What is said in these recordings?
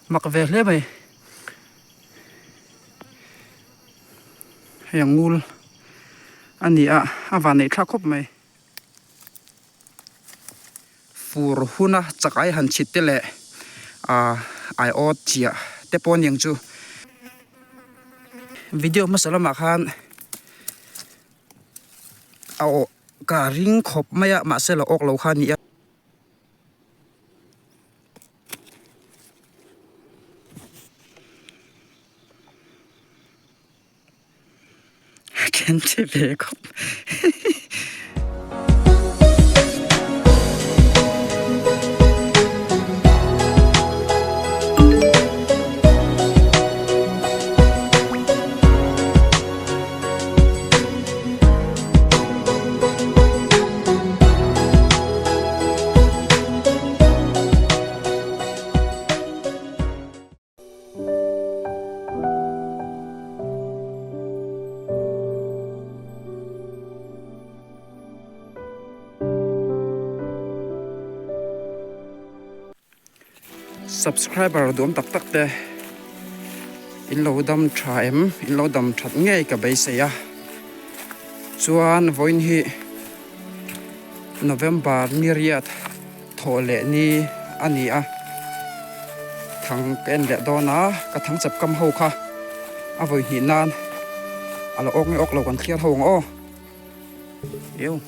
Mak ve hle mai. Hei a ngul a ni a, a van neih thlak khawp mai. Fur huna chakai han chhit te leh ah aiawt chiah te pawh a ni ang chu. Video hmasa lamah khan a awh ka ring khawp mai a mahse la awk lo kha a ni a. Then che ve khawp. Subscriber duam tak tak te in lo dam tha em in lo dam that ngei ka beisei a chuan vawiin hi November ni riat thawh leh ni a ni a thang ka en leh dawn a ka thang chep kam ho kha a vawi hnih nan a lo awk nge awk lo kan thliar ho ang aw eo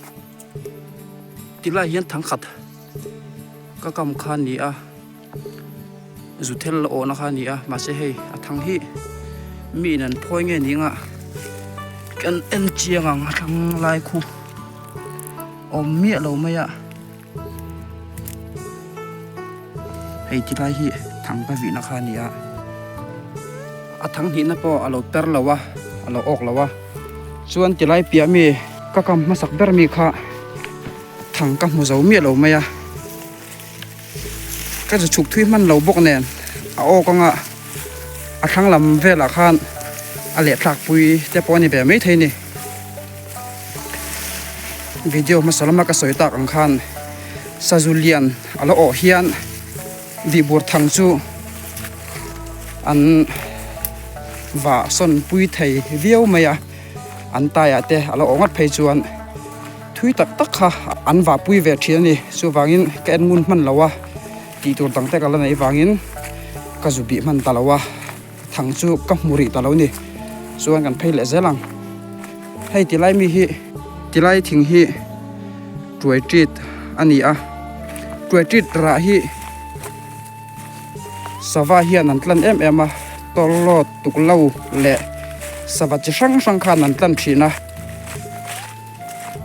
tilai hian thang khat ka kam kha a ni a zu thel la awhna kha a ni a mahse hei a thang hi mi in an phawi nge ni anga kan en chiang ang a thlang lai khu awm miah lo mai a. Hei ti lai hi thang ka vihna kha a ni a, a thang hnihna pawh a lo per lo a, a lo awk lo a, chuan ti lai piah mi ka kam hmasak ber mi kha thang ka hmu zo miah lo mai a, ka zu chhuk thui hman lo bawk nen a awk anga a thlang lam velah khan a lehthlak pui te pawh a ni ve maithei a ni. Video hmasa lama ka sawi tak ang khan sazu lian a la awh hian vihbur thang chu an vah sawn pui thei viau mai a, an taiah te a la awh ngawt phei chuan thui tak tak kha an vah pui ve thin a ni. Chuvangin ka en ngun hman lo a, tih tur dang te ka la neih vangin ka zu bih hman ta lo a. Thang chu ka hmu rih ta lo ni. Chuan kan phei leh zel ang. Hei tilai mi hi tilai thing hi tuai tit a ni a. Tuai tit rah hi sava hian an tlan em em a. Tawlawt tuk lo leh sava chi hrang hrang khan an tlan thin a.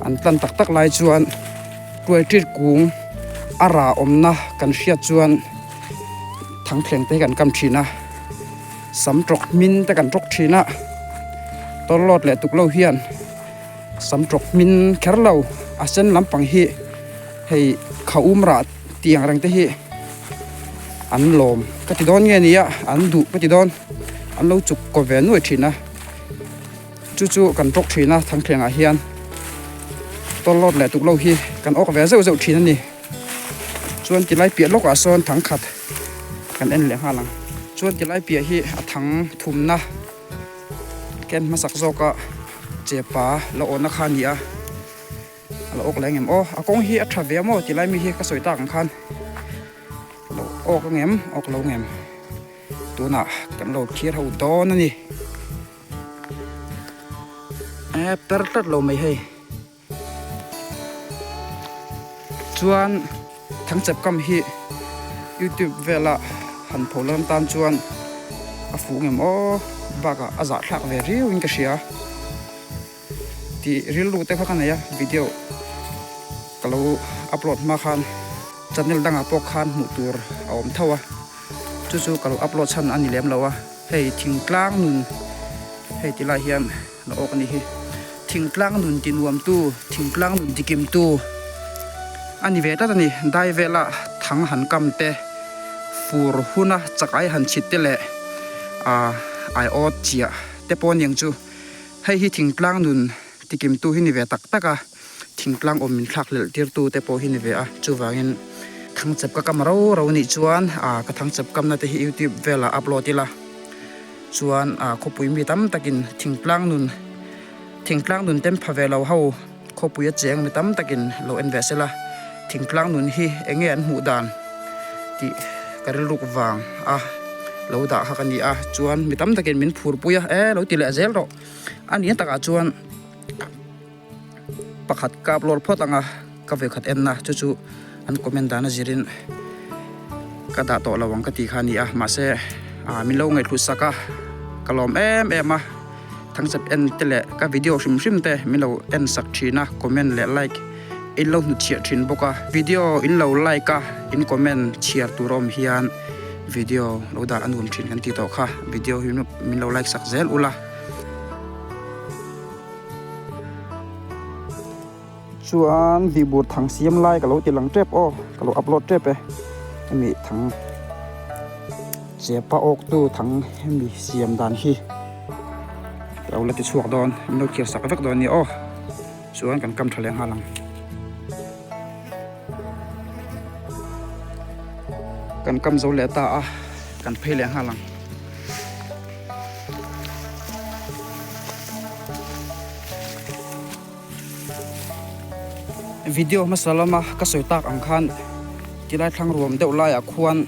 An tlan tak tak lai chuan tuai tit kung a rah awmna kan hriat chuan. Thangthleng te hi kan kam thin a, sam tawk hmin te kan tawk thin a, tawlawt leh tuk lo hian sam tawk hmin kher lo a sen lampang hi hei khaum rah tih ang reng te hi an lawm ka ti dawn nge nia an duh ka ti dawn an lo chuk kaw ve nuai thin a chu chu kan tawk thin a thangthleng ah hian tawlawt leh tuk lo hi kan awk ve zeuh zeuh thin a ni. Chuan tilai piah lawkah sawn thang khat kan en leh nghal ang. Chuan tilai piah hi a thang thumna ken hmasak zawka chepa la awhna kha a ni a, a lo awk leh ang em aw. A kawng hi a tha ve a maw tilai mi hi ka sawi tak ang khan a lo awk ang em awk lo ang em tunah kan lo thlir ho dawn a ni. E per tlat lo mai hei. Chuan thangchep kam hi youtube vela han pho lam tan chuan a fuh ngem aw bakah a zahthlak ve riau in ka hria tih rilru te kha ka nei a video ka lo upload hma khan channel dangah pawh khan hmuh tur a awm tho a chu chu ka lo upload chhan a ni lem lo a hei thingtlang nun hei ti lai hian. La awk a nih hi. Thingtlang nun ti nuamtu, thingtlang nun ti kimtu a ni ve tlat a ni. Dai vela thang han kam te, fur huna chakai han chhit te leh ah aiawt chiah te pawh a ni ang chu. Hei hi thingtlang nun ti kimtu hi ni ve tak tak a, thingtlang awm min thlak hlelh tirtu te pawh hi ni ve a. Chuvangin. Thangchep ka kam ro ro nih chuan ah ka thangchep kamna te hi youtube velah upload ila chuan ah khawpui mi tam takin thingtlang nun thingtlang nun tem pha ve lo ho khawpui a cheng mi tam takin lo en ve sela thingtlang nun hi eng nge an hmuh dan tih ka rilruk vang a lo dah kha ka ni a chuan mi tam takin min phur pui a e lo ti leh zel rawh a nih takah chuan. Pakhat ka upload phawt ang a, ka vekhat en na chu chu an comment dan a zirin ka dah tawh lo ang ka tih kha a ni a, mahse ah min lo ngaihhlut sak a, ka lawm em em a, thangchep en te leh ka video hrim hrim te min lo en sak thin a, comment leh like in lo hnutchhiah thin bawk a, video in lo like a in comment chhiar tur a awm hian video lo dah a nuam thin kan tih tawh kha, video hi min lo like sak zel ula. Chuan vihbur thang siam lai ka lo ti lang tep aw ka lo upload tep e hemi thang chepa awk tu thang hemi siam dan hi ka lo la ti chhuak dawn min lo thlir sak vek dawn a ni aw chuan kan kam tha leh nghal ang. Kan kam zo leh ta a kan phei leh nghal ang. Video hmasa lama ka sawi tak ang khan tilai thlang ruam deuh laiah khuan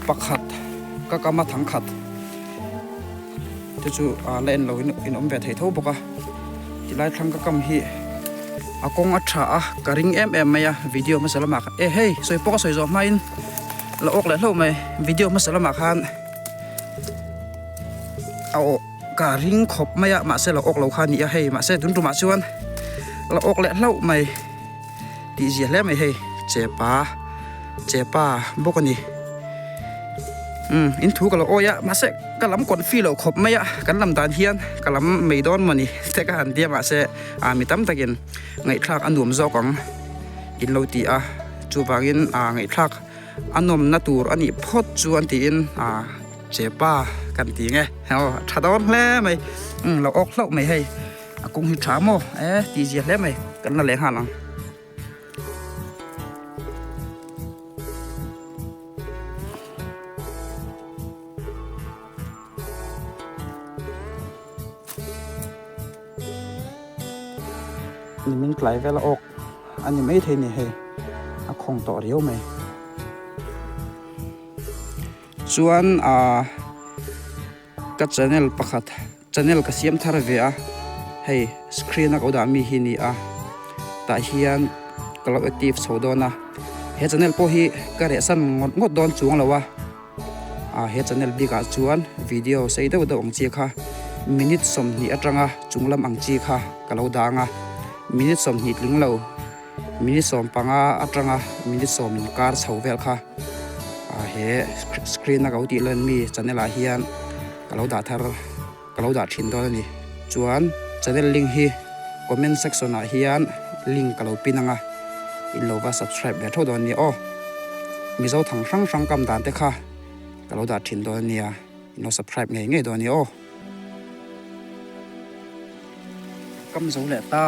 pakhat ka kama thang khat te chu a la en lo in in awm ve thei tho bawk a tilai thlang ka kam hi a kawng a tha a ka ring em em mai a video hmasa lamah khan e hei sawi pawh ka sawi zawh hmain la awk leh hlauh mai video hmasa lamah khan. A aw ka ring khawp mai a mahse lo awk lo kha a ni a hei mahse tun tumah chuan la awk leh hlauh mai tih zia hle mai hei chepa chepa bawk a ni umm in thu ka lo awi a mahse ka lam confi lo khawp mai a kan lam dan hian ka lam mai dawn mawni te ka han tia mahse ah mi tam takin ngaihthlak a nuam zawk ang in lo ti a chuvangin ah ngaihthlak. A nawmna tur a nih phawt chuan tiin ah chepa kan ti nge aw a tha dawn hle mai umm lo awk hlauh mai hei a kawng hi tha maw e tih zia hle mai kan la leh nghal ang. Nimin tlai vel a awk a ni maithei ni hei a khawng tawh riau mai chuan ahh ka channel pakhat channel ka siam thar ve a hei screen a ko dah mi hi ni a tah hian ka lo active chho dawn a he channel pawh hi ka reh san ngawt ngawt dawn chuang lo a. Ah he channel bikah chuan video sei deuh deuh ang chi kha minute 20 atanga chung lam ang chi kha ka lo dang a minute 20 tling lo minute 15 atanga minute 10 inkar chho vel kha ah he screen a ka lo tih lan mi channel ah hian ka lo dah thar ka lo dah thin dawn a ni chuan channel link hi comment section ah hian link ka lo pin ang a in lo va subscribe ve tho dawn a ni aw mizo thang hrang hrang kam dan te kha ka lo dah thin dawn a nia in lo subscribe ngei ngei dawn a ni aw. Kam zo leh ta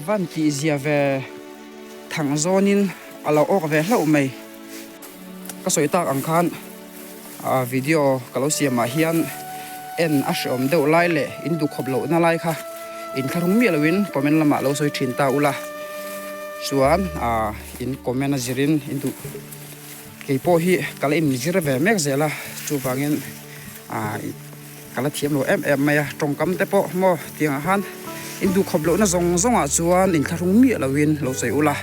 van tih zia ve thang zawnin a lo awk ve hlauh mai ka sawi tak ang khan. A video ka lo siam ah hian en a hreawm deuh lai leh in duh khawp loh na lai kha in thlarung miah loin comment lamah lo sawi thin ta ula chuan ah in comment a zirin in duh kei pawh hi ka la inzir ve mek zel a chuvangin ah ka la thiam lo em em mai a tawngkam te pawh maw tiangah khan in duh khawp loh na zawng zawng ah chuan in thlarung miah loin lo sawi ula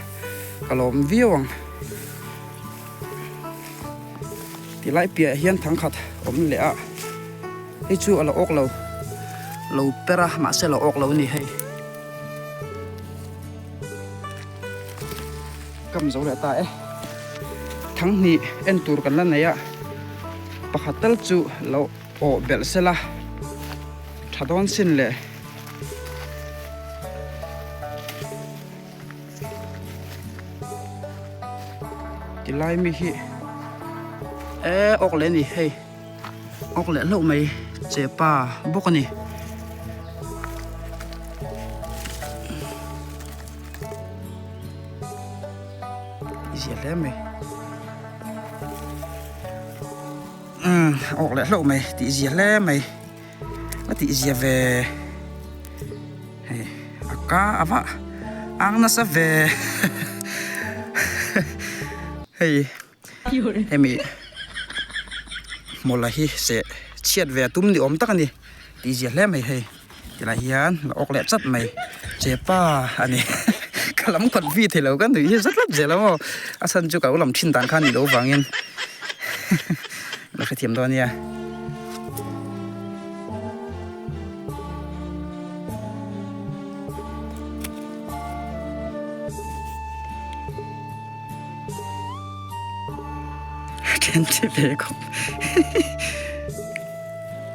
ka lawm viau ang. Tilai piahah hian thangkhat awm leh a hei chu a lo awk lo lo per a mahse a lo awk lo a ni hei kam zo leh ta e thanghnih en tur kan la nei a pakhat tal chu lo awh belh sela tha dawn sin leh. Tilai mi hi e awk leh a ni hei awk leh hlauh mai chepa bawk a ni. Zia hle mai. Umm awk leh hlauh mai tih zia hle mai a tih zia ve hei a ka a va ang nasa ve hei hemi hmawlh hi seh chhiat ve a tum ni awm tak a ni tih zia hle mai hei. Tilai hian la awk leh chat mai che pa a ni ka lam kawt vi thei lo ka nuih hi za tlat zel a maw a chhan chu ka lo lam thin dan kha a nih loh vangin lo hrethiam dawn a nia. Then thi ve khawp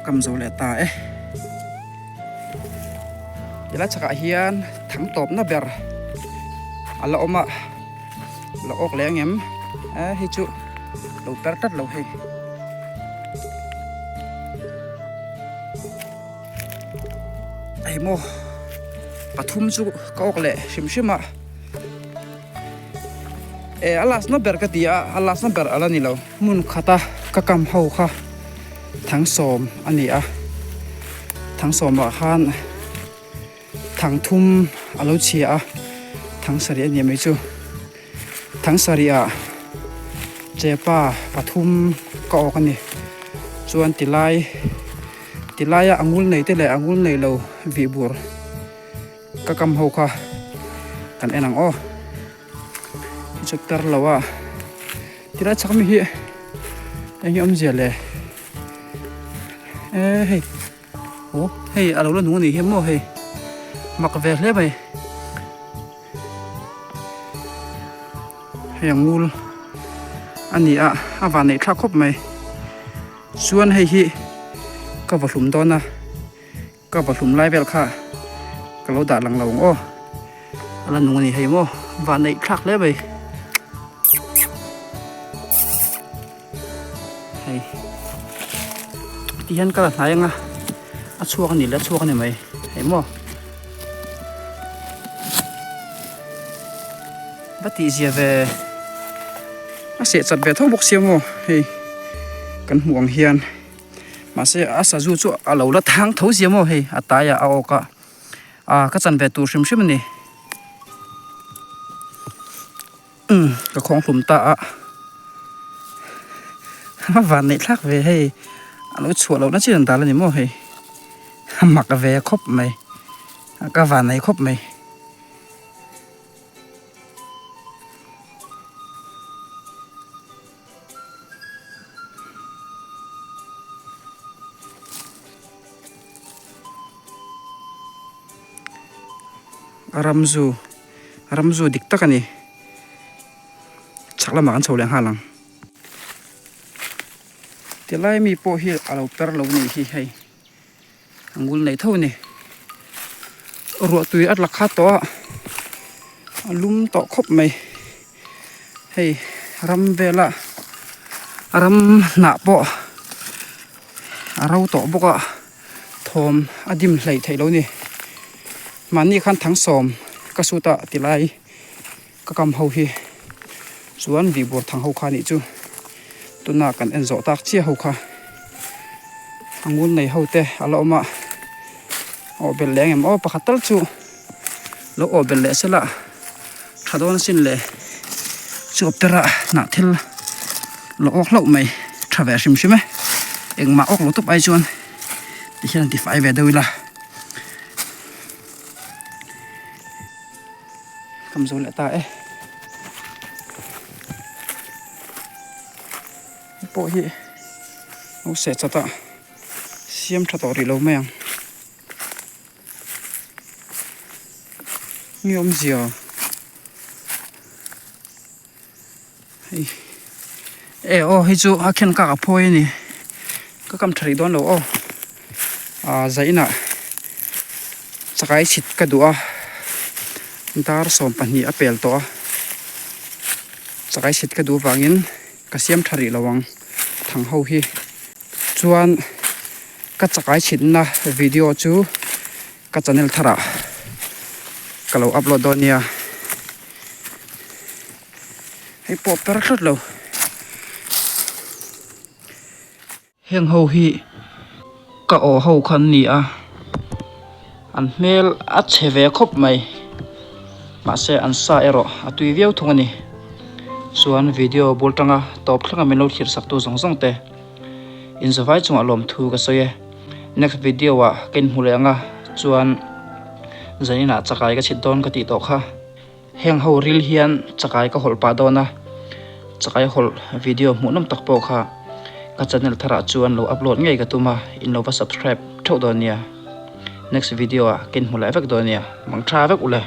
Kam zo leh ta e. Tilai chhakah hian thang tawpna ber a la awm a, la awk leh ang em? E hei chu lo per tlat lo hei. Hei maw pathum chu ka awk leh hrim hrim a. E a last na ber ka ti a, a last na ber a la ni lo. Hmun khata ka kam ho kha Thangsawm a ni a, Thangsawmah khan Thangthum a lo chhia a, Thangsarih a nia mai chu. Thangsarihah Chepa pathum ka awk a ni. Chuan tilai tilaia a ngul nei te leh a ngul nei lo vih bur ka kam ho kha kan en ang aw. Hi chu tar lo a tilai chak mi hi eng nge awmzia le e hei aw hei a lo la nung a nih hi maw hei mak ve hle mai hei a ngul a ni a a van neih thlak khawp mai chuan hei hi ka va hlum dawn a. Ka va hlum lai vel kha ka lo dah lang lo ang aw. A la nung a ni hei maw van neih thlak hle mai. Hei ti hian ka la hnai anga a chhuak a ni leh a chhuak a ni mai hei maw. Va tih zia ve a seh chat ve tho bawk sia maw hei kan hmuh ang hian. Mahse a sazu chu a lo la thang tho zia maw hei a tai ah a awk a ah ka chan ve tur hrim hrim a ni umm ka khawng hlum ta a a van neih thlak ve hei a lo chhuah loh na chin an dal a ni maw hei a mak ve khawp mai ka van nei khawp mai. Ramzu ramzu dik tak a ni chhak lamah kan chho leh nghal ang tilai mi pawh hi a lo per lo nih hi hei. A ngul nei tho a ni. Ruah tui a tla khat tawh a, a lum tawh khawp mai. Hei ram vela ram hnah pawh a ro tawh bawk a, thawm a dim hleih theih lo a ni. Mahni khan thangsawm ka sut a ti lai ka kam ho hi chuan vihbur thang ho kha nih chu tuna kan en zawh tak chiah ho kha a ngun nei ho te a la awm a awh belh leh ang em aw pakhat tal chu lo awh belh leh sela tha dawn asin le chu pera hnah thil lo awk hlauh mai tha ve hrim hrim e engmah awk lo tawp ai chuan tihian an tifai ve deuh ila. Kam zo leh ta e. Hei pawh hi lo seh chat a siam tha tawh rih lo mai ang. Nge awmzia hei e aw hei chu a khen kak a phawi a ni ka kam tha rih dawn lo aw ah zainah chakai chhit ka duh a dar 12 a pel tawh a chakai chhit ka duh vangin ka siam tha rih lo ang thang ho hi chuan ka chakai chhitna video chu ka channel tharah ka lo upload dawn nia. Hei pawh per tlat lo. Heng ho hi ka aw ho kha an ni a, an hmel a chhe ve khawp mai mahse an sa erawh a tui viau thung a ni. Chuan video bul tanga tawp thleng a min lo thlir sak tu zawng zawng te inzavai chungah lawmthu ka sawi e. Next video ah ka inhmu leh ang a chuan zaninah chakai ka chhit dawn ka tih tawh kha. Heng ho ril hian chakai ka hawlh pah dawn a, chakai hawlh video hmuhnawm tak pawh kha ka channel tharah chuan lo upload ngei ka tum a, in lo va subscribe theuh dawn nia. Next video ah ka inhmu leh vek dawn nia, mang tha vek ule.